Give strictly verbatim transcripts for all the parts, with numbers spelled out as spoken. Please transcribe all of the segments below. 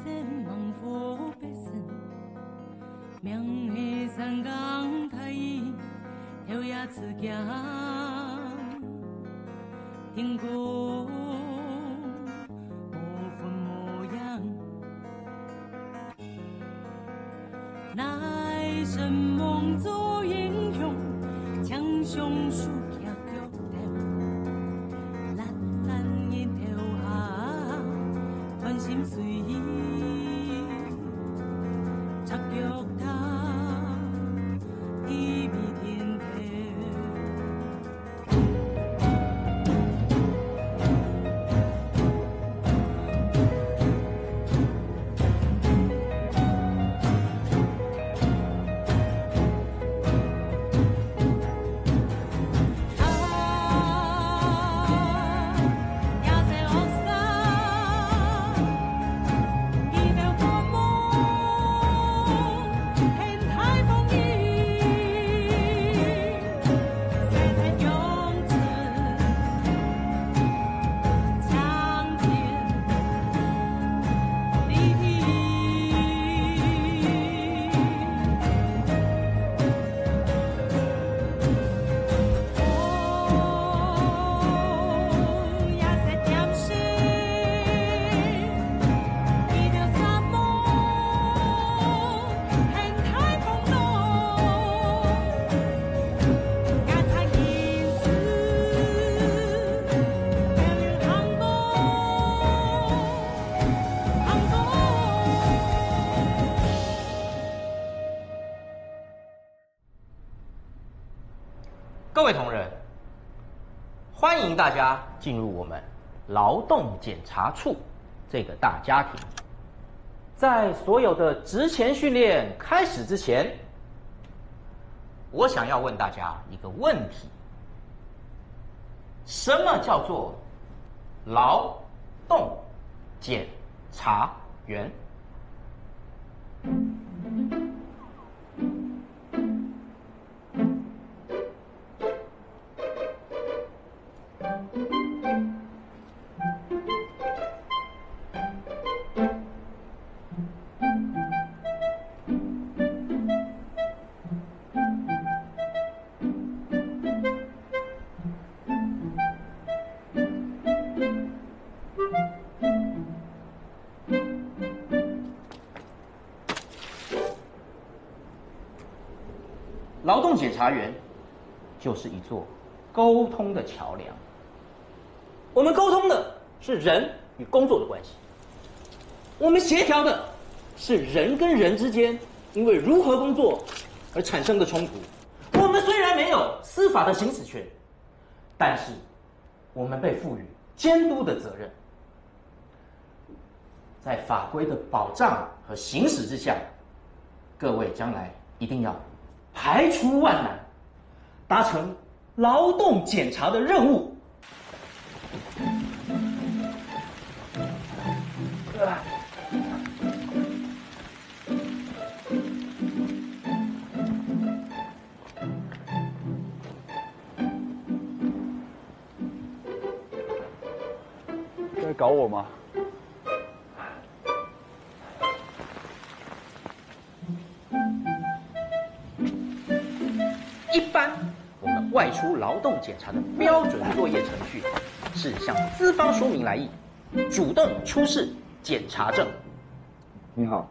等猛虎必勝，命係三更大雨，頭也自驚，天公無魂無影。乃神夢做英雄，槍上手 腳頭，懶懶日頭下，關心誰？赤腳踏，地面天地。 各位同仁，欢迎大家进入我们劳动检查处这个大家庭。在所有的职前训练开始之前，我想要问大家一个问题：什么叫做劳动检查员？ 劳动检查员就是一座沟通的桥梁。我们沟通的是人与工作的关系，我们协调的是人跟人之间因为如何工作而产生的冲突。我们虽然没有司法的行使权，但是我们被赋予监督的责任。在法规的保障和行使之下，各位将来一定要排除万难，达成劳动检查的任务。在搞我吗？一般我们外出劳动检查的标准作业程序是向资方说明来意，主动出示检查证。你好，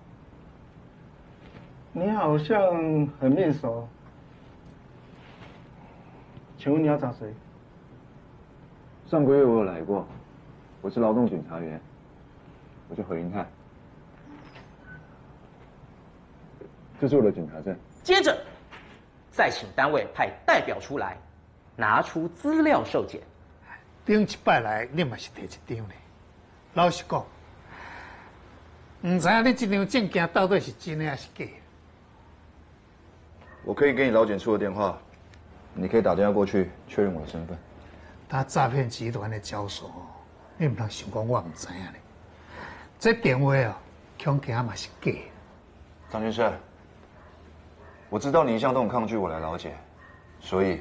你好像很面熟，请问你要找谁？上个月我有来过，我是劳动检查员，我叫何云泰。这是我的检查证。接着，再请单位派代表出来，拿出资料受检。顶一摆来，你嘛是提一张呢。老实讲，毋知影你这张证件到底是真的还是假的。我可以给你劳检处的电话，你可以打电话过去确认我的身份。他诈骗集团的交手哦，你毋通想讲我毋知影呢。这电话哦，恐惊嘛是假的。张先生，我知道你一向都很抗拒我来劳检，所以……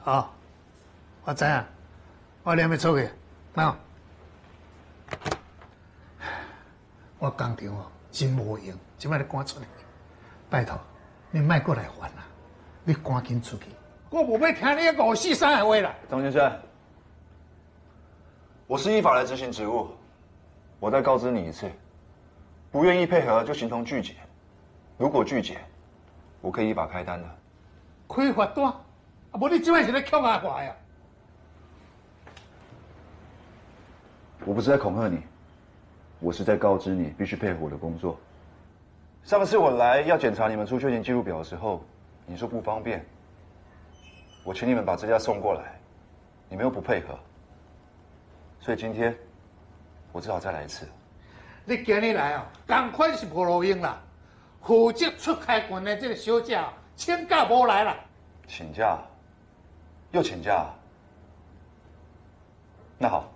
好，我知影。我連袂出去，喏。我工廠哦，真無閒，這擺你趕出去。拜託，你莫過來煩啊！你趕緊出去。我無欲聽你五四三的話啦。張先生，我是依法來執行職務，我再告知你一次，不願意配合就形同拒絕。如果拒絕，我可以依法開單的。開罰單？啊，無你這擺是咧恐嚇我呀？ 我不是在恐嚇你，我是在告知你必须配合我的工作。上次我來要檢查你們出缺勤記錄表的時候，你說不方便，我請你們把資料送過來，你們又不配合，所以今天我只好再來一次。你今日來哦，同款是無路用啦。負責出缺勤的這个小姐哦，請假無來啦。請假？又請假啊？ 那好，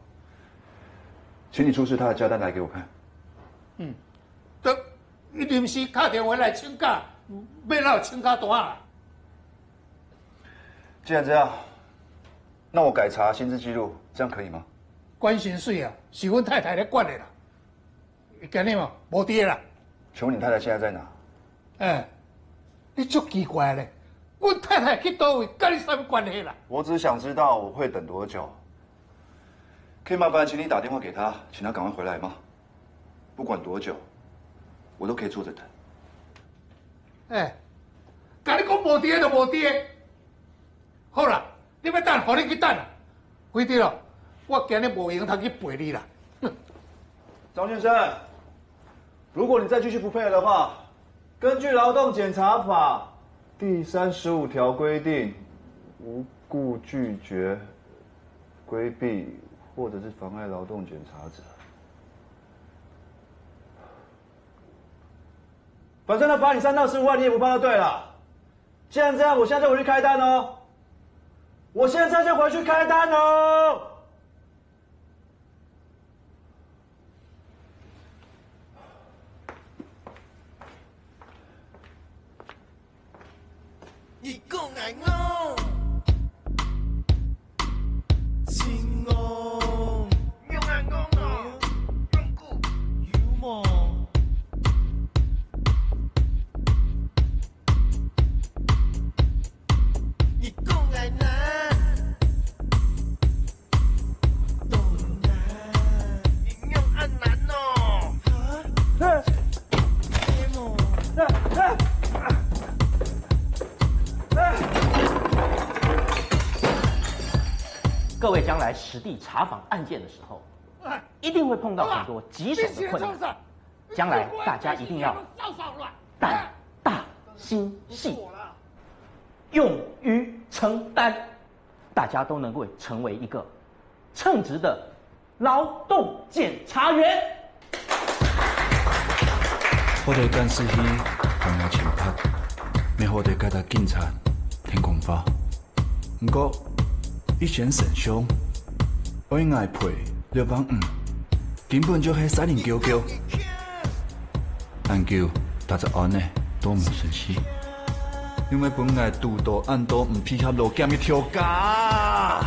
請你出示他的假單來給我看。嗯，這，伊臨時敲電話來請假，欲哪有請假單啊？既然這樣，那我改查薪資記錄，這樣可以嗎？管薪水啊，是阮太太咧管的啦。 今日嘛，無佇咧啦。請問你太太現在在哪？哎，你足奇怪咧，阮太太去佗位，佮你啥物關係啦？我只想知道我會等多久，可以麻煩請你打電話給她，請她趕快回來嗎？不管多久，我都可以坐著等。哎，共你講無佇咧就無佇咧。 好啦，你欲等，予你去等啦。橫直哦，我今日無閒通去陪你啦。哼。張先生，如果你再繼續不配合的話，根據勞動檢查法第三十五條規定，無故拒絕、規避或者是妨礙勞動檢查者，反正他罰你三到十五萬，你也不怕就對了。 既然這樣，我現在就回去開單哦。我現在就回去開單哦。你講𠊎戇，真戇。仰恁戇哦？戇牯。有無？ 你講來聽，當難。你仰恁懶哦？哈？各位將來實地查訪案件的時候，一定會碰到很多棘手的困難。將來大家一定要膽大心細，勇於承擔，大家都能夠成為一個稱職的勞動檢查員。好得幹事去同𠊎請拍，乜好得該搭警察聽講話。 毋過，一線城鄉，愛𠊎賠六萬五，根本就係殺人狗狗。恁久，大隻案呢都毋生氣，因為分𠊎堵到恁多毋配合勞檢个頭家。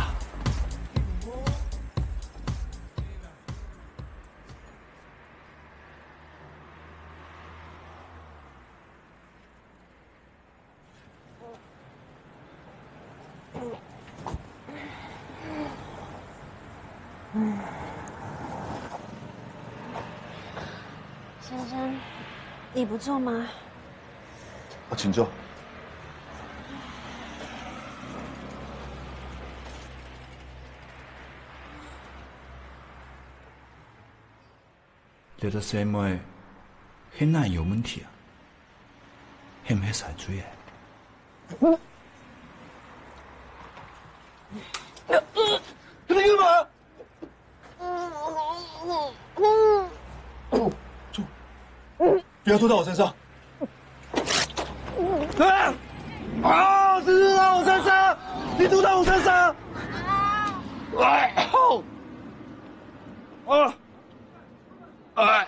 先生，你不坐嗎？啊，請坐。這隻細妹，係哪有問題啊？ 係毋係啉醉啊？你幹嘛？不要吐到我身上！啊！啊！你吐到我身上！你吐到我身上！啊！啊！啊！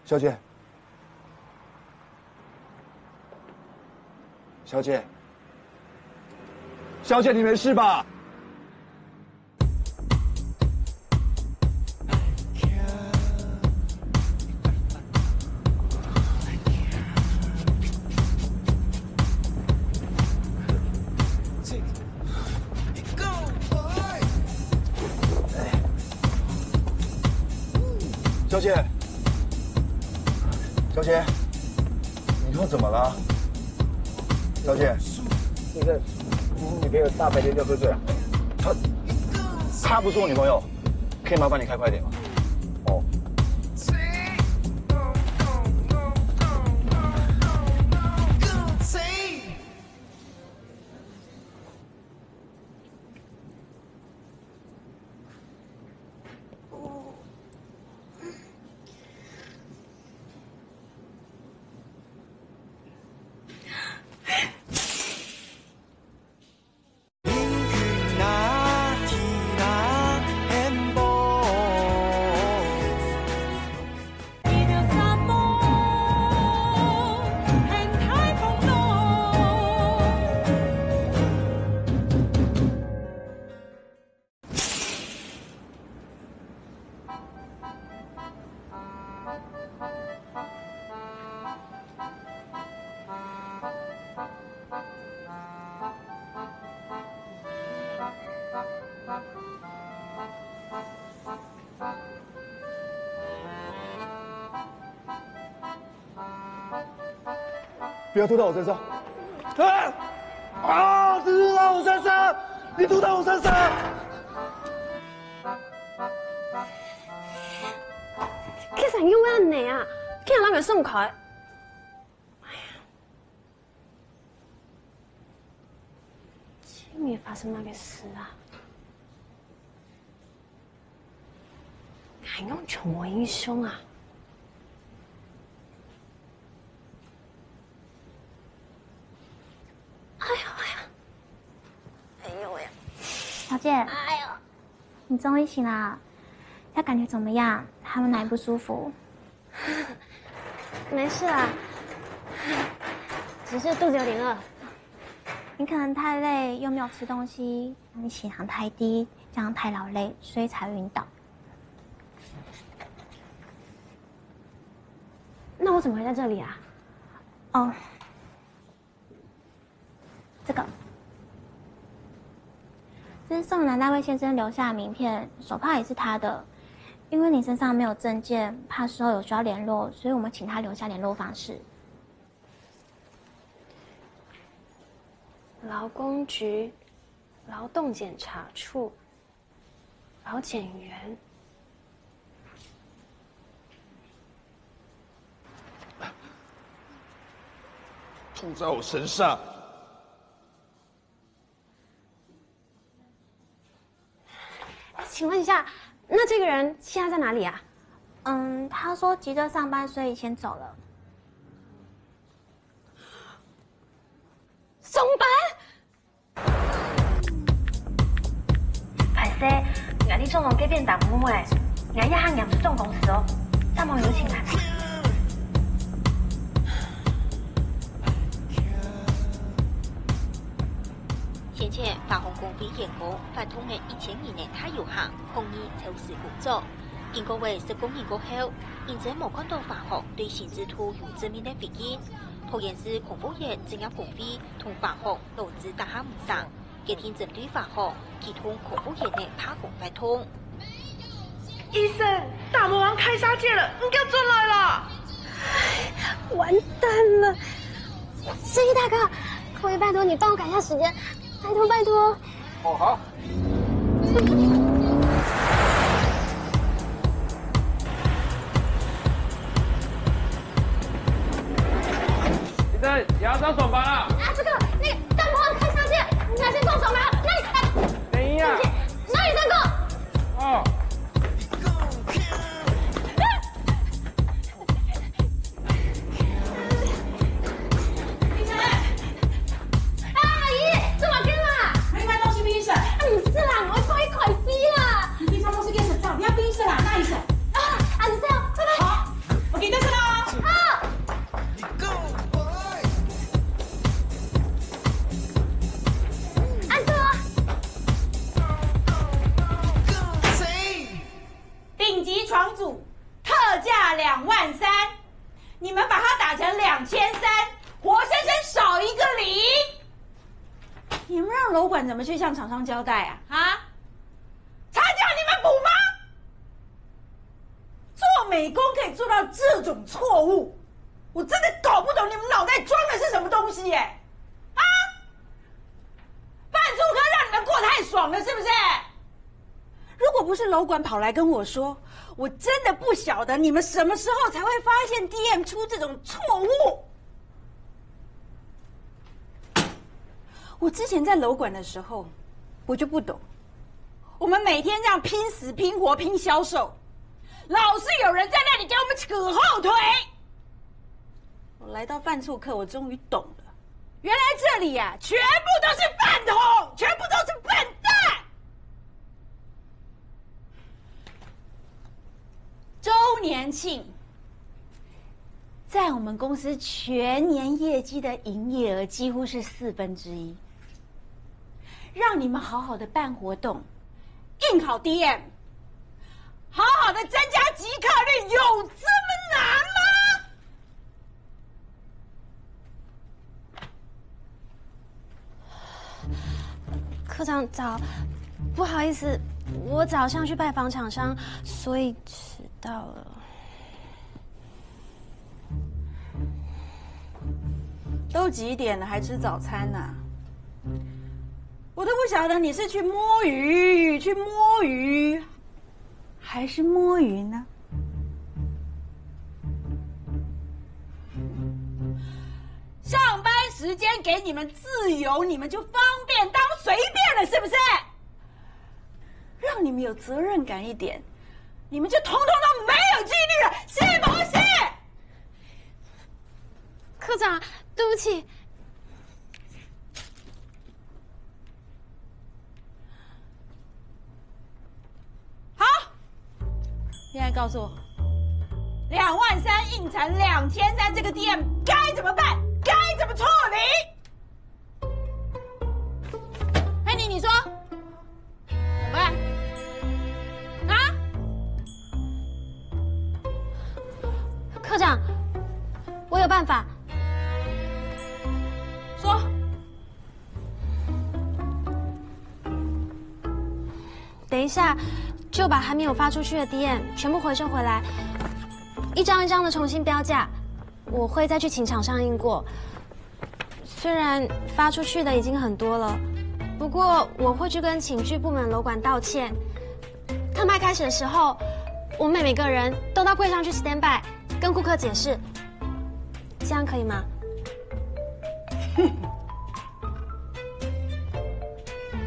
小姐，小姐，小姐，你没事吧？小姐，小姐，你又怎么了？小姐，你的女朋友大白天就喝醉了。她，她不是我女朋友，可以麻烦你开快点吗？哦。不要吐到我身上！啊！啊！吐到我身上！你吐到我身上！其實你會恁呢啊？竟然摎佢鬆開！哎呀，今日發生麼个事啊？ 還用全無印象啊？哎喲哎呀，哎喲喂！小姐，哎喲，你終於醒了，要感覺怎麼樣？還有哪裡不舒服？沒事啊，只是肚子有點餓。你可能太累，又沒有吃東西，你血糖太低，這樣太勞累，所以才暈倒。 那我怎麼會在這裡啊？哦，這個，這是送來那位先生留下的名片，手帕也是他的。因為你身上沒有證件，怕事後有需要聯絡，所以我們請他留下聯絡方式。勞工局勞動檢查處， 勞檢員。吐在我身上。請問一下，那這個人現在在哪裡啊？嗯，他說急著上班，所以先走了。上班？ 歹勢，𠊎在長榮該片打工仔，𠊎這下人毋在總公司哦，正無有請假。先前，華航工會員工發動个一千人个大遊行，抗議超時工作。經過个十個人過後，認真無看到華航對新制度有正面个回應。桃園市空服員職業工會同華航勞資打下毋成， 決定針對華航，啟動空服員个罷工活動。醫生，打魔王開殺戒了，你給我轉來了！完蛋了！司機大哥，可以拜託你幫我改一下時間，拜託拜託。哦，好。 醫生，也要上班啊？啊，這個，那個，大魔王開殺戒，你還先動手嗎？那你，哎，等一下。那你先動。哦。醫生，啊，阿姨，做麼个啦？你買東西分醫生。啊，毋係啦，𠊎愛看佢開始啦。你平常都係跟醫生照，你要分醫生啦，那醫生。啊，啊，你這樣，拜拜。好，我給醫生啦。好。你们让楼管怎么去向厂商交代啊？啊？差价你们补吗？做美工可以做到这种错误，我真的搞不懂你们脑袋装的是什么东西耶！啊？办促科让你们过太爽了，是不是？如果不是楼管跑来跟我说，我真的不晓得你们什么时候才会发现 D M 出这种错误。我之前在楼管的时候，我就不懂，我们每天这样拼死拼活拼销售，老是有人在那里给我们扯后腿。我来到犯促科，我终于懂了，原来这里呀、全部都是饭桶，全部都是笨蛋。周年庆，占我们公司全年业绩的营业额几乎是四分之一，让你们好好的办活动，应考 D M，好好的增加即刻率，有这么难吗？科长早，不好意思，我早上去拜访厂商，所以迟到了。都几点了还吃早餐呢、我都不晓得你是去摸鱼，去摸鱼，还是摸鱼呢？上班时间给你们自由，你们就方便当随便了，是不是？让你们有责任感一点，你们就通通都没有纪律了，是不是？科长，对不起。好，现在告诉我，两万三应承两千三这个 D M 该怎么办？该怎么处理？佩妮，你说。喂，啊？科长，我有办法。说。等一下就把还没有发出去的 D M 全部回收回来，一张一张的重新标价。我会再去请厂商印过。虽然发出去的已经很多了，不过我会去跟请具部门楼管道歉。特卖开始的时候，我们每个人都到柜上去 stand by，跟顾客解释，这样可以吗？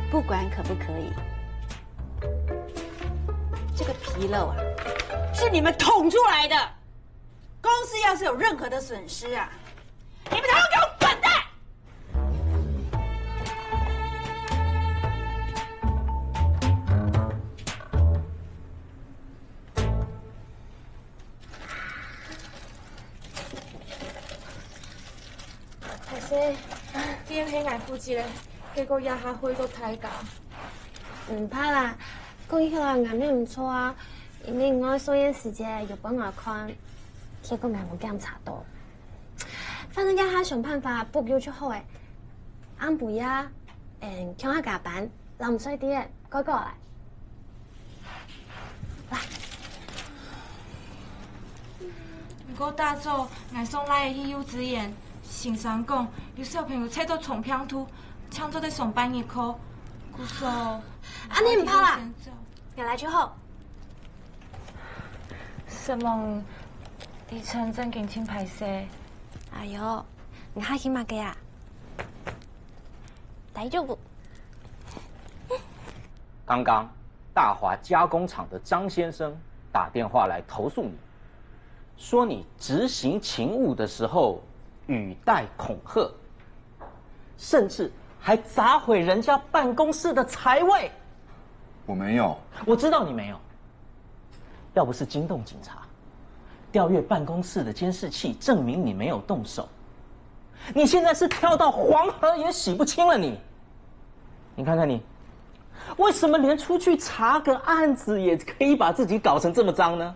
不管可不可以，这个纰漏啊，是你们捅出来的。公司要是有任何的损失啊，你们都要给我滚蛋！歹势，店係𠊎負責个，結果這下會到大家。毋怕啦，講起來𠊎乜毋錯啊，因為𠊎送件時節有分𠊎看，結果𠊎無檢查到。反正這下想辦法補救就好誒。暗晡夜，嗯，共下加班，老毋睡知，乖乖來。 毋過打早，𠊎送倈仔去幼稚園，先生講有小朋友測到腸病毒，正做得上半日課，故所。恁呢毋怕啦，𠊎來就好。承蒙，你真正經盡歹勢。哎喲，你客氣麼个啊？大丈夫。剛剛大華加工廠的張先生打電話來投訴你，說你執行勤務的時候語帶恐嚇，甚至還砸毀人家辦公室的財位。我沒有。我知道你沒有，要不是驚動警察，調閱辦公室的監視器證明你沒有動手，你現在是跳到黃河也洗不清了你。你看看你，為什麼連出去查個案子也可以把自己搞成這麼髒呢？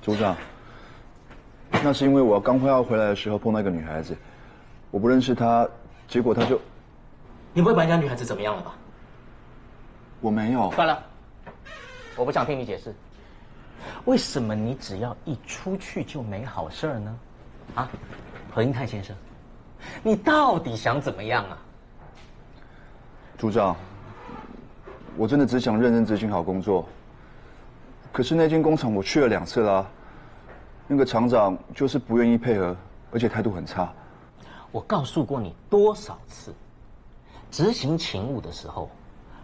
組長，那是因為我剛快要回來的時候碰到一個女孩子，我不認識她，结果他就……你不会把人家女孩子怎么样了吧？我没有。算了，我不想听你解释。为什么你只要一出去就没好事儿呢？啊，何英泰先生，你到底想怎么样啊？组长，我真的只想认真执行好工作。可是那间工厂我去了两次啦，那个厂长就是不愿意配合，而且态度很差。我告诉过你多少次，执行勤务的时候，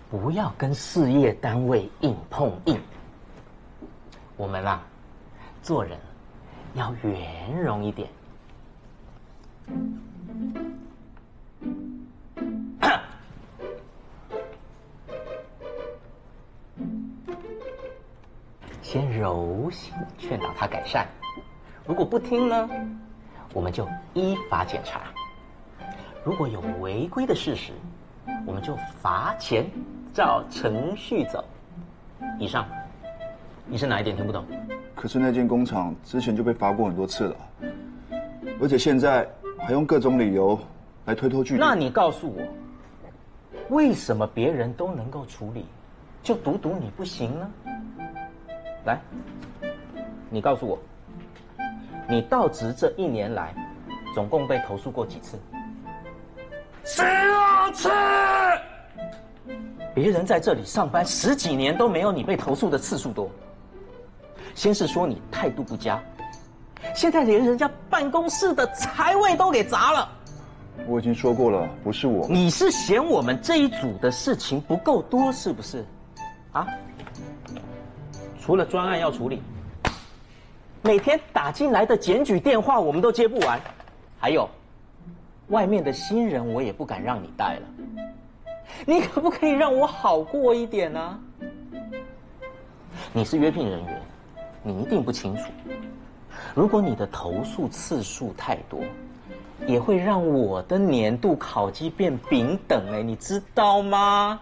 不要跟事业单位硬碰硬。我们啊，做人要圆融一点。先柔性劝导他改善。如果不听呢，我们就依法检查。如果有违规的事实，我们就罚钱，照程序走。以上，你是哪一点听不懂？可是那间工厂之前就被罚过很多次了，而且现在还用各种理由来推脱拒绝。那你告诉我，为什么别人都能够处理，就独独你不行呢？来，你告诉我，你到职这一年来，总共被投诉过几次？十二次！别人在这里上班十几年都没有你被投诉的次数多。先是说你态度不佳，现在连人家办公室的财位都给砸了。我已经说过了，不是我。你是嫌我们这一组的事情不够多，是不是？啊？除了专案要处理，每天打进来的检举电话我们都接不完，还有，外面的新人我也不敢让你带了。你可不可以让我好过一点呢？你是约聘人员，你一定不清楚。如果你的投诉次数太多，也会让我的年度考绩变丙等哎，你知道吗？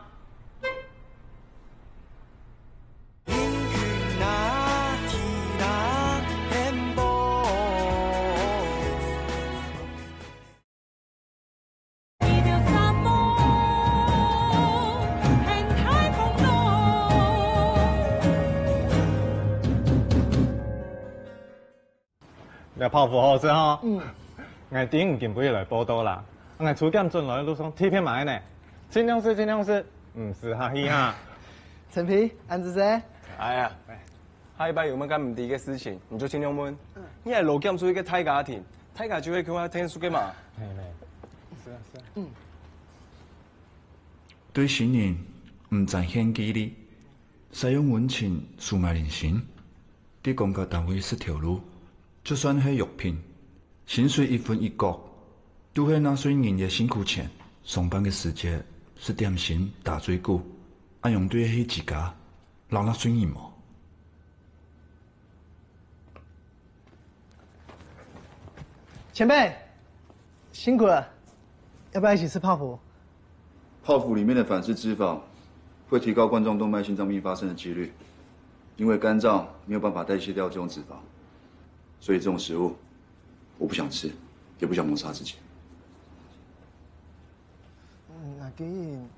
這泡芙好食哈。嗯。𠊎知你今晡日來報到啦。𠊎初檢轉來个路上特別買呢。盡量食，盡量食，毋使客氣哈。陳皮，恁仔細。哎呀，下一擺有麼个毋知个事情，你就盡量問。你係勞檢處一個大家庭，大家就會共下𢯭手个嘛。係呢。是啊，是啊。嗯。對新人，毋展現技力，使用溫情收買人心，在公家單位食頭路，就算係約聘，薪水一分一角，都係納稅人个辛苦錢。上班个時節食點心、打嘴鼓，恁樣對得起自家，摎納稅人無？前輩，辛苦了，要不要一起吃泡芙？泡芙裡面的反式脂肪會提高冠狀動脈心臟病發生的機率，因為肝臟沒有辦法代謝掉這種脂肪，所以這種食物我不想吃，也不想谋殺自己。嗯，阿金。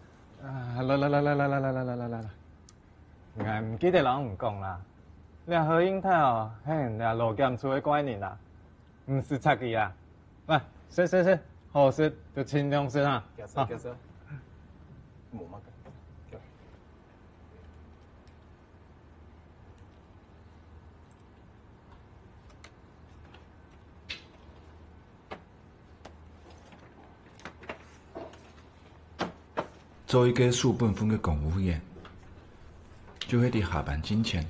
啊，來來來來來來來來來來來。 𠊎毋記得摎你講啦，這何英泰哦，係𠊎勞檢處个怪人啦，毋使插佢啊。來，食食食，好食就盡量食哈。好。做一個守本分个公務員，就係在下班進前，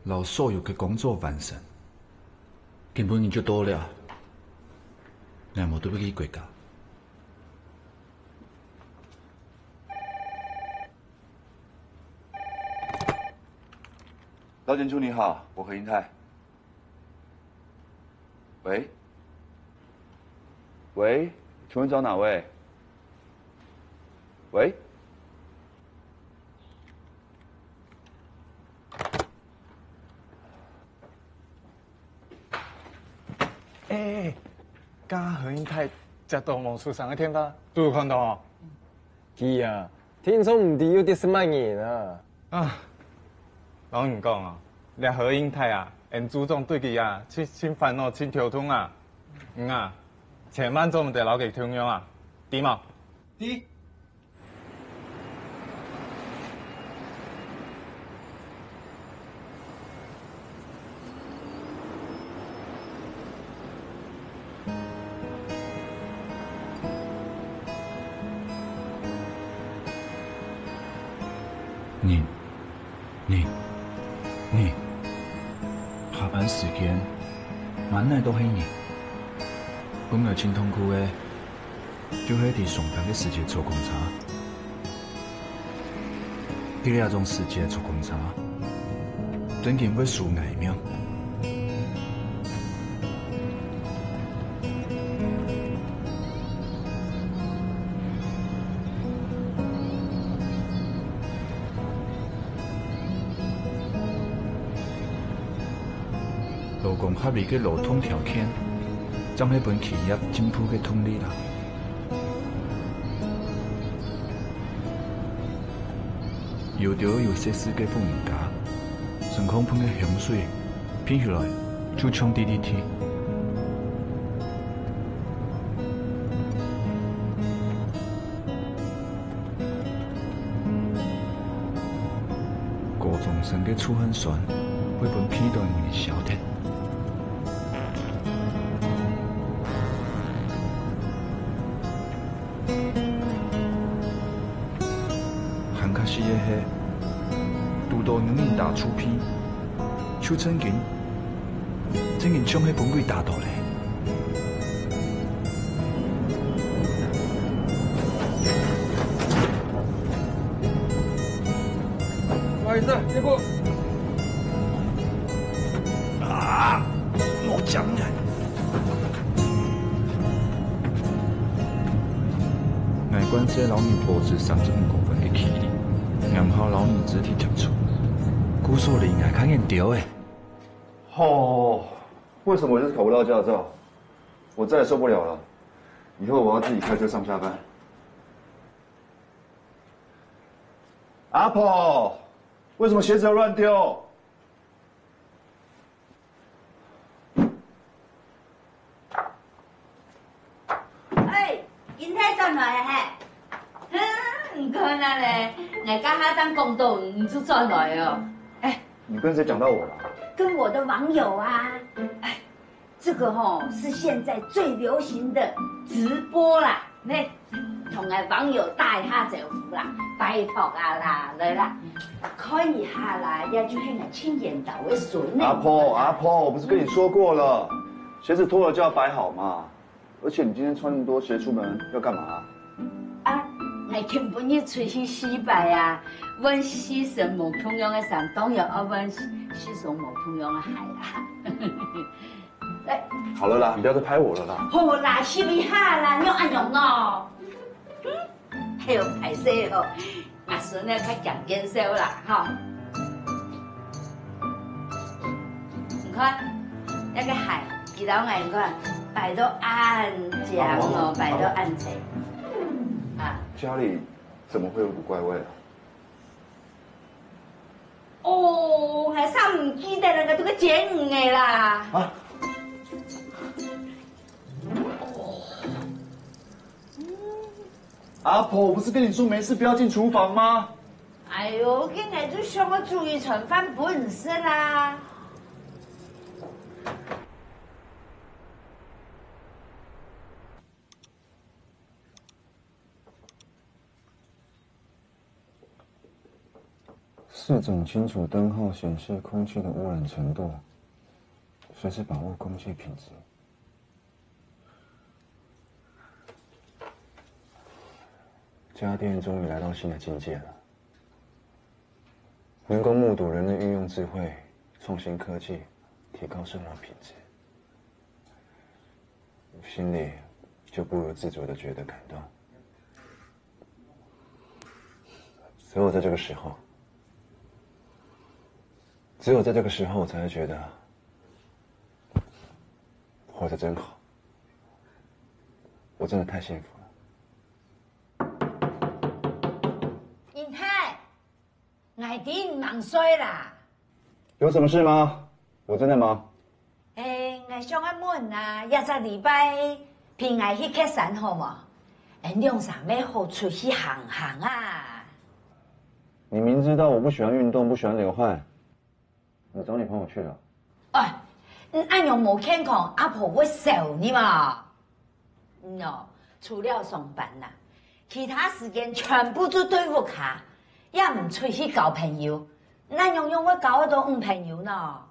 摎所有个工作完成。今晡日就到了，𠊎無對不起國家。勞檢處你好，我何英泰。 喂？喂？請問找哪位？喂？哎哎哎，剛剛何英泰接到無出聲个電話，都有看到哦。佢啊，聽說毋知有得十萬人啊。啊，摎你講哦，這何英台啊，恩組長對佢啊，盡盡煩惱，盡頭痛啊。你啊，千萬做毋得摎佢共樣啊，知無？知。 人，人，人，下班時間，滿哪都係人。本來盡痛苦个， 就係在上班个時節坐公車。在這種時節坐公車，真經會輸𠊎命。勞工合理个勞動條件，正係分企業進步个動力啦。 有兜有識字个婦人家，身空繃个香水，鼻起來就像滴滴滴。高中生个臭汗酸，會分鼻到人消忒。 還較死个係，堵到有人打臭屁，就真經，真經像係分鬼打到咧。不好意思，借過。啊，我講啊！ 𠊎慣勢摎人保持三十五公分个距離，毋好摎人肢體接觸。故所裡𠊎較遠兜仔。哦，為什麼我就是考不到駕照？我再也受不了了，以後我要自己開車上下班。阿婆，為什麼鞋子要亂丟？ 哎，英台轉來啊嘿！哼，你看啊咧，𠊎這下正講到你就轉來哦。哎，你跟誰講到我了？跟我的網友啊。哎，這個吼是現在最流行的直播啦，呢，同𠊎網友打一下招呼啦，拜託啊啦，來啦，看一下啦，這就係𠊎親緣投个孫呢。阿婆，阿婆，我不是跟你說過了，鞋子脫了就要擺好嘛。而且你今天穿那麼多鞋出門要幹嘛啊？啊，𠊎今晡日出去洗牌啊，換四雙無共樣个衫，當然愛換四，四雙無共樣个鞋啊。 哎，好了啦，你不要再拍我了啦。好啦，翕一下啦，你又恁樣哦。嗯，還有歹勢哦，阿孫呢，較講見笑啦，吼。你看，那個鞋，佢摎𠊎，你看，擺到恁靚哦，擺到恁齊。啊。家裡怎麼會有股怪味啊？ 哦，𠊎煞毋記得了，𠊎都个煎魚个啦。啊？哦。嗯。阿婆，我不是跟你說沒事不要進廚房嗎？哎喲，今日就想要煮一餐飯分你食啦。 市政清除燈號顯示空氣的污染程度，隨時把握空氣品質。家電終於來到新的境界了，能夠目睹人類運用智慧、創新科技、提高生活品質。 心裡就不由自主地覺得感動。只有在這個時候，只有在這個時候，我才會覺得活著真好。我真的太幸福了。英泰，𠊎知你吂睡啦。有什么事吗？我真的忙。誒，𠊎想愛問啊，這隻禮拜陪𠊎去蹶山好無？𠊎兩儕乜好出去行行啊。你明知道我不喜欢运动，不喜欢流汗， 你找你朋友去了。哎，你恁樣無健康，阿婆會笑你嘛。你哦，除了上班啦，其他時間全部就對屋下，也毋出去交朋友，你恁樣仰會交得到女朋友呢？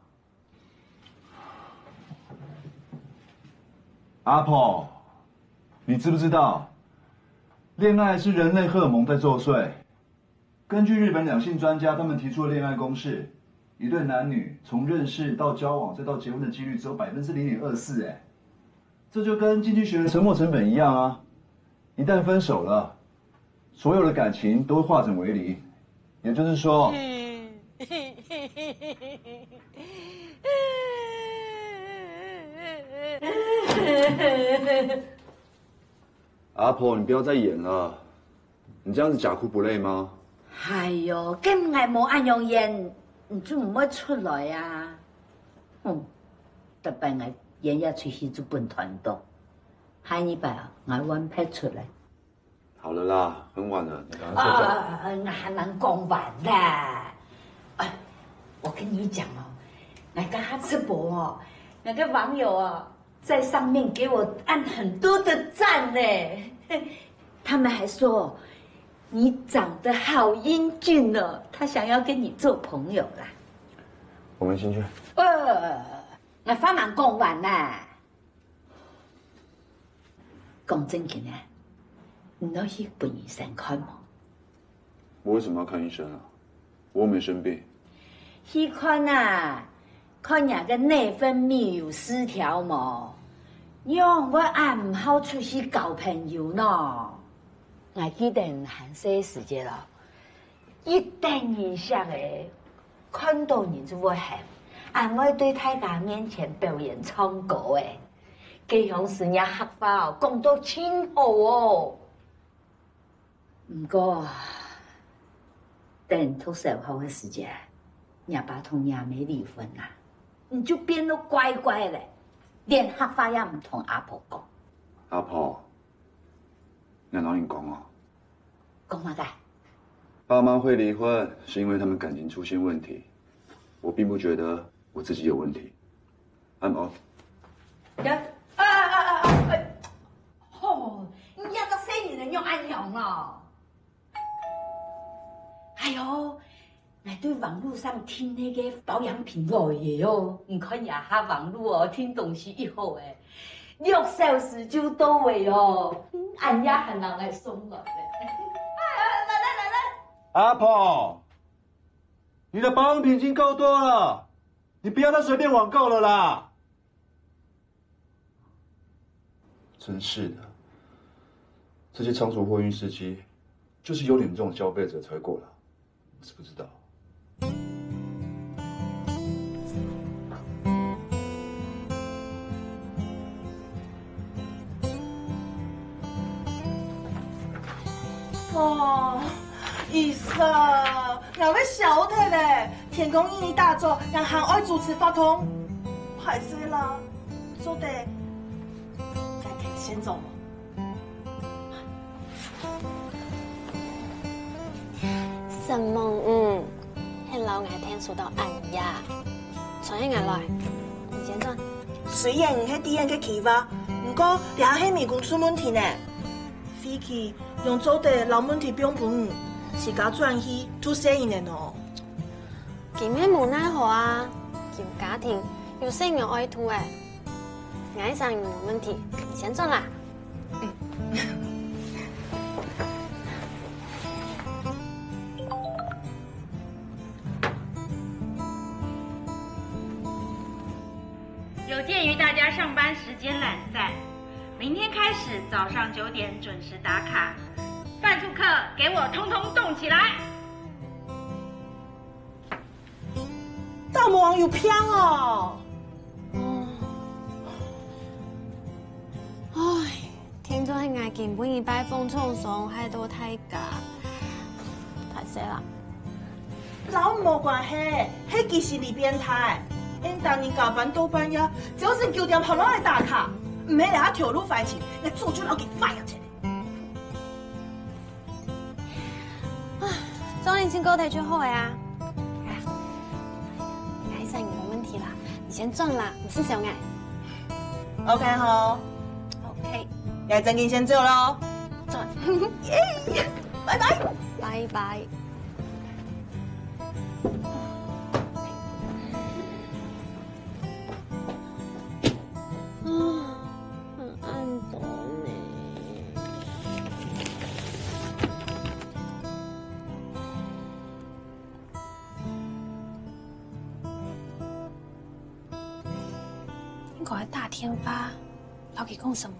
阿婆，你知不知道，戀愛是人類荷爾蒙在作祟。 根据日本两性专家他们提出的恋爱公式，一对男女从认识到交往再到结婚的几率只有百分之零点二四，哎，这就跟经济学的沉没成本一样啊！一旦分手了，所有的感情都会化整为零。也就是说，阿婆，你不要再演了，你这样子假哭不累吗？哎喲，該𠊎無恁樣演，你就毋會出來啊。哼，逐擺𠊎演一齣戲就分斷到，下二擺啊，𠊎換別齣來。好了啦，很晚了，你趕快睡覺。啊，𠊎還吂講完啦。哎，我跟你講哦，𠊎剛剛直播哦，那個網友哦， 在上面給我按很多的讚呢。他們還說你長得好英俊哦，他想要跟你做朋友啦。我們先去。呃，𠊎話吂講完啦。講正經啊，你愛去分醫生看無？我為什麼要看醫生啊？ 我又沒生病。去看啊，看若个內分泌有失調無？仰會恁毋好出去交朋友呢？𠊎記得還細時節哦，一等人惜个，看到人就會喊，還會對大家面前表演唱歌誒。該央時若客話哦，講到盡好哦。 毋過，等讀小學个時節，若爸同若姆離婚啦，你就變到乖乖咧，連客話也毋同阿婆講。阿婆，𠊎摎你講哦。講麼个？爸媽會離婚，是因為他們感情出現問題。我並不覺得我自己有問題。 I'm off。呀，啊啊啊啊！哎，吼，你這個細人仔仰恁樣哦？哎喲，𠊎對網路上訂該個保養品來个哦，你看這下網路哦，訂東西已好誒，六小時就到位哦，嗯，恁樣還摎𠊎送來咧。哎，來來來來。阿婆，你的保養品已經夠多了。 你不要再隨便網購了啦！真是的，這些倉儲貨運司機就是有你們這種消費者才會過勞，我是不知道。哦，醫生， 𠊎會燒忒咧！天光日一大早，人還愛主持活動。歹勢啦，做得改天先做無？承蒙你，你摎𠊎𢯭手到恁夜。傳你𠊎來，你先轉。雖然你係第一个企劃，毋過這係微工出問題呢。 飛機仰做得摎問題放分你，自家轉去渡細人仔呢？佢乜無奈何啊，有家庭，有細人愛渡誒。𠊎一儕人無問題，你先轉啦。有鑑於大家上班時間懶散，明天開始早上九點準時打卡，飯促客給我通通動起來！大魔王有病哦！唉，天做係𠊎今晡日拜訪廠商，害到大家，歹勢啦。摎你無關係，係佢心理變態。𠊎逐日加班到半夜，朝晨九點還落來打卡，毋係這頭路壞情，𠊎早就摎佢fire忒了。 啊，做人情過頭就好个啊。哎呀，𠊎先有問題啦，你先轉啦，毋使想𠊎。OK吼。OK。𠊎正經先走咯。轉。耶，拜拜。拜拜。 啊，還恁早呢。應該打電話，摎佢講什麼？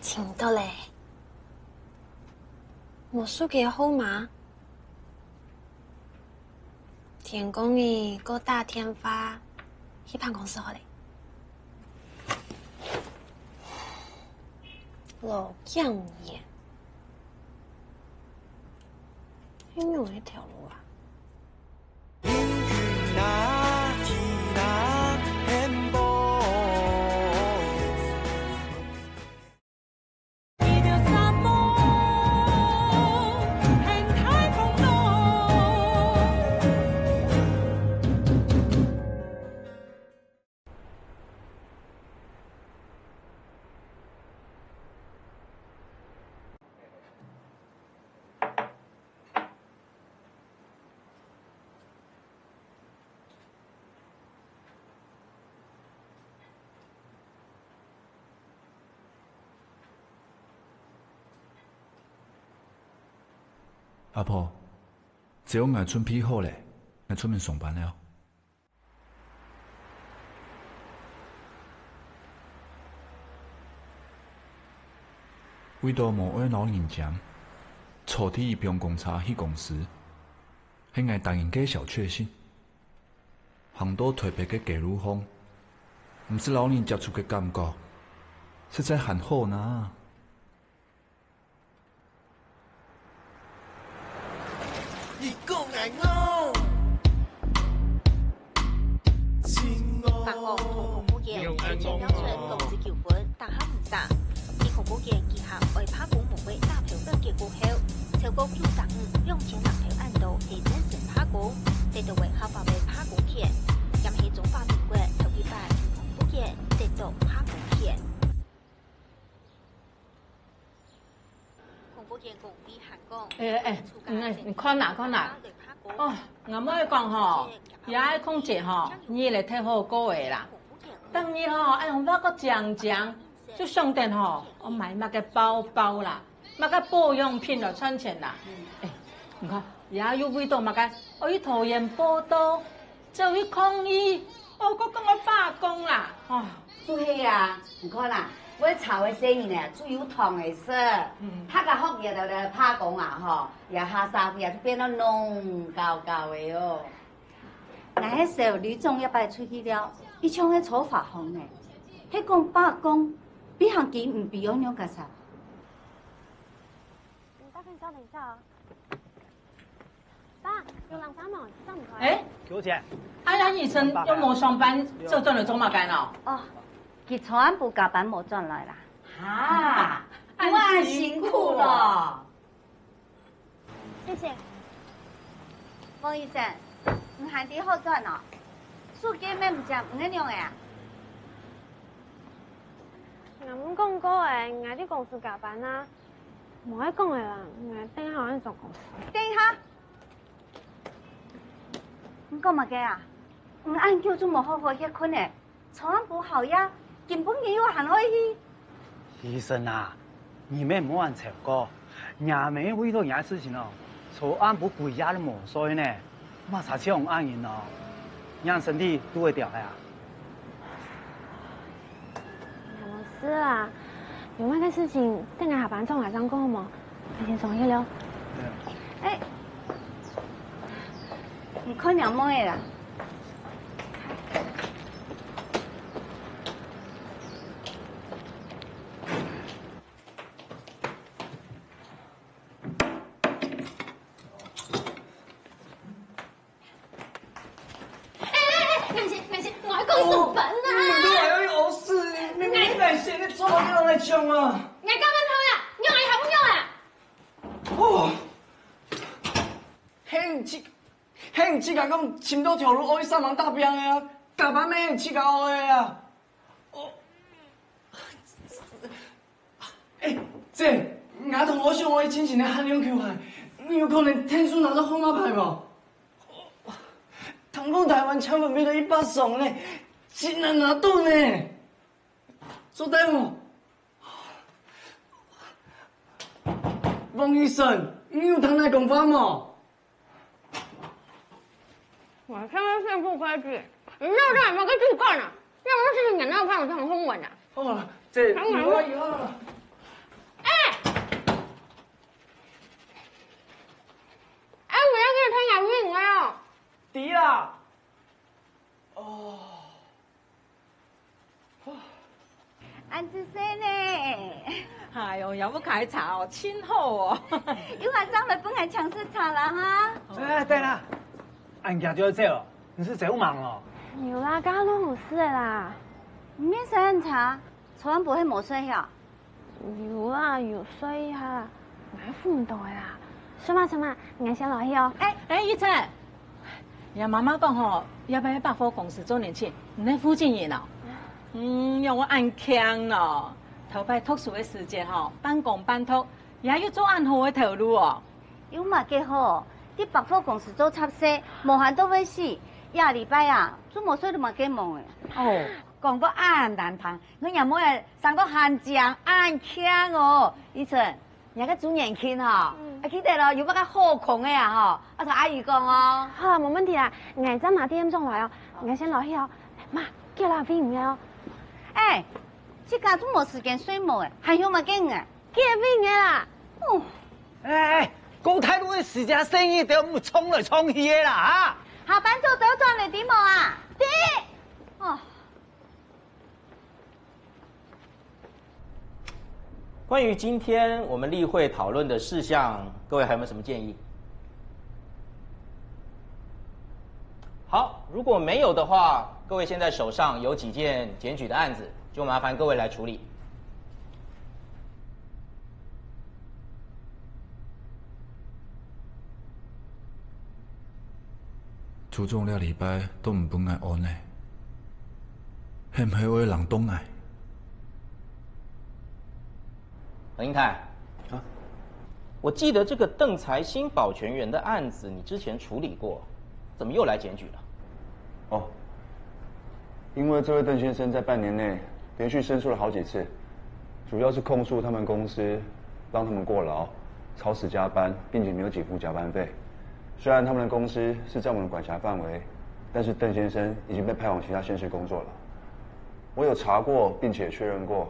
尋到咧。無手機號碼？天光日過打電話去辦公室好咧。老薑爺，係仰般一條路啊？ 阿婆，酒𠊎準備好咧，𠊎出門上班了。為著無愛摎人爭，坐第一班公車去公司，係𠊎逐日个小確幸。行到台北个街路項，毋使摎人接觸个感覺，實在還好哪。 你講𠊎戇。白講同恐怖件，時間標準六十九分，逐項毋打。佇恐怖件，佢行愛拍工無會打票个結果後，超過九十五、兩千人投案到地政署拍工，得到个合法个拍工權，也係中華民國頭一擺恐怖件得到拍工權。 哎，哎，你，你看啊，看啊。哦，𠊎莫講吼，這个空姐吼，日仔忒好過个啦。逐日吼，愛用畫甲靚靚，就想等吼，愛買麼个包包啦，麼个保養品來賺錢啦。哎，你看，這又為著麼个，愛去桃園報到，走去抗議，哦，閣講愛罷工啦，哦。 就係啊，你看啊，會吵个細人仔，就有糖仔食。嗯。客家學院个罷工啊，吼，這下社會啊，就變到亂搞搞个哦。𠊎係小李總一擺出去了，佢像係坐法航呢。係講罷工，比行情毋比愛仰結煞。你大概稍等一下哦。 爸，有人敲門，上唔開。哎，給我錢。哎呀，醫生又無上班，這轉來做麼个呢？哦，佢昨暗晡加班無轉來啦。哈，恁辛苦咯。謝謝。王醫生，你還知好轉哦？手機乜毋接，毋係仰仔啊？𠊎毋講過欸，𠊎在公司加班啊。 無愛講个啦，𠊎等下愛轉公司。等一下，你講麼个啊？你恁久就無好好歇睏咧，昨暗晡好夜，今晡日又還愛去。醫生啊，你乜莫恁愁過，若姆為著若事情哦，昨暗晡歸夜都無睡呢。 麼儕像恁樣哦，仰身體都會調啊？無事啦，有麼个事情，等𠊎下班轉來正講好無？𠊎先上去了。哎，你看若妹仔啦。 哎哎哎，眼神眼神，𠊎愛講你上班啦！你都還要有事，明明你哪些你做麼个人來講啊？你敢問佢啊？你愛還不要啊？哦，嘿，你自，嘿，你自家講尋到條路，愛上網打拚个啊，加班乜係你自家愛个啊。哦。 哎，姐，𠊎同阿雄愛進行个限量球鞋，你有可能天數拿到號碼牌無？聽講台灣千分米得一百雙呢，真難拿到呢。做得無？王醫生，你有聽𠊎講話無？ 我現在先不規矩，你到底有無个主管啊？你有無自己眼腦看有這種風文啊？好啦，這，好啦，有啊有啊。哎！哎，我要給你看眼影了哦。知啦。哦。 恁仔細呢。哎喲，也毋開茶哦，真好哦。有閒正來分𠊎請食茶啦哈。哎，對啦，恁遽就愛走哦，你係走忙哦？有啦，剛剛都有事的啦。你面色很差，昨暗晡係無睡曉？有啦，有睡一下，𠊎還赴毋著个啦。 什麼什麼，𠊎先落去哦。哎，哎，依晨，若媽媽講吼，愛去百貨公司做年輕，你係附近人哦？嗯，仰會恁慶哦？頭擺讀書个時節吼，半工半讀，也有做恁好个頭路哦。有麼个好？在百貨公司做雜事，無閒到會死。這禮拜啊，就無睡到麼个夢誒。哦，講到恁難聽，𠊎若妹仔生到恁靚恁慶哦。依晨， 若个週年慶吼，嗯。啊，記得咯，有麼个好空个啊吼，啊，同阿姨講哦。好，無問題啦，𠊎正拿電話轉來哦，𠊎先落去哦。媽，叫啦，飛魚哦。哎，自家都無時間睡目誒，還有麼个人啊？叫飛魚啦。哦。哎哎，過大路个時間，細人仔毋好衝來衝去个啦，哈！下班做得轉來知無啊？知。哦。 關於今天我們例會討論的事項，各位還有沒有什麼建議？好，如果沒有的話，各位現在手上有幾件檢舉的案子，就麻煩各位來處理。 組長這禮拜都毋分𠊎安呢，係毋係愛冷凍𠊎？何英泰，啊？我記得這個鄧財興保全員的案子，你之前處理過，怎麼又來檢舉了？哦，因為這位鄧先生在半年內連續申訴了好幾次，主要是控訴他們公司讓他們過勞、超時加班，並且沒有給付加班費。雖然他們的公司是在我們的管轄範圍，但是鄧先生已經被派往其他縣市工作了。我有查過，並且確認過，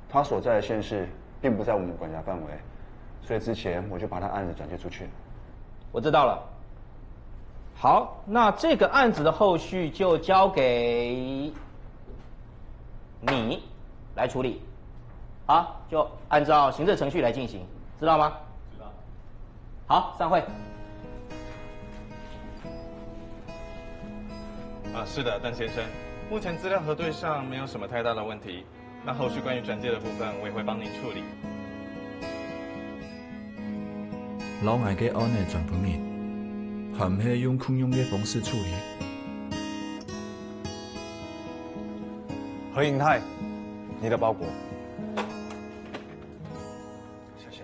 他所在的縣市並不在我們管轄範圍，所以之前我就把他案子轉介出去了。我知道了。好，那這個案子的後續就交給你來處理，啊，就按照行政程序來進行，知道嗎？知道。好，散會。啊，是的，鄧先生，目前資料核對上沒有什麼太大的問題，那後續關於轉介的部分，我也會幫您處理。 摎𠊎个案仔轉分你，還毋係用共樣个方式處理？何英泰，你的包裹。謝謝。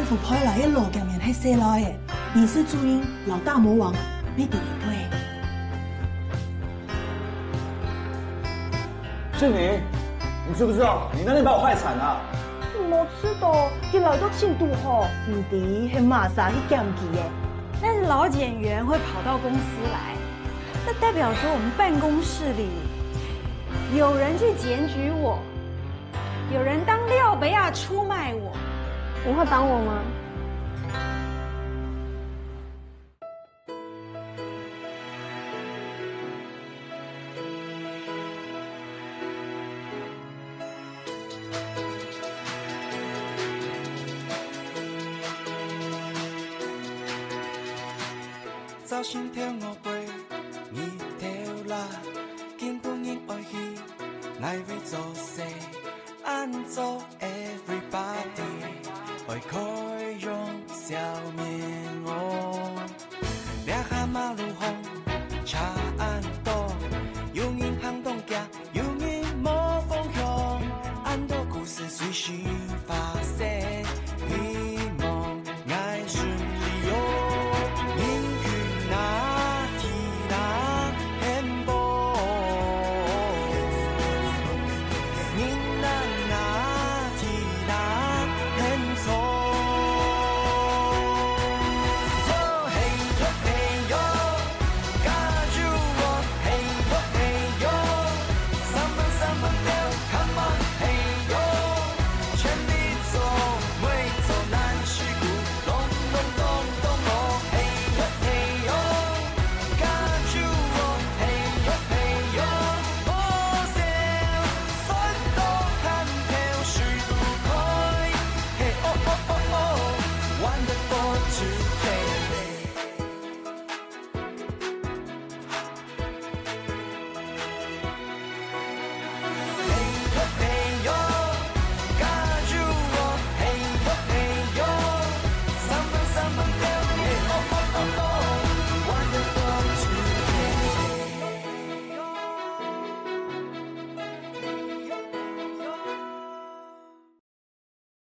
我派來个老檢員係細賴仔，佢係主任摎大魔王，乜在裡背。 秀妮，你知不知道你那天把我害慘了？無知道，佢來到盡堵好，毋知係麼儕去檢佢个。但是老檢員會跑到公司來，那代表說我們辦公室裡有人去檢舉我，有人當廖北亞出賣我。你會幫我嗎？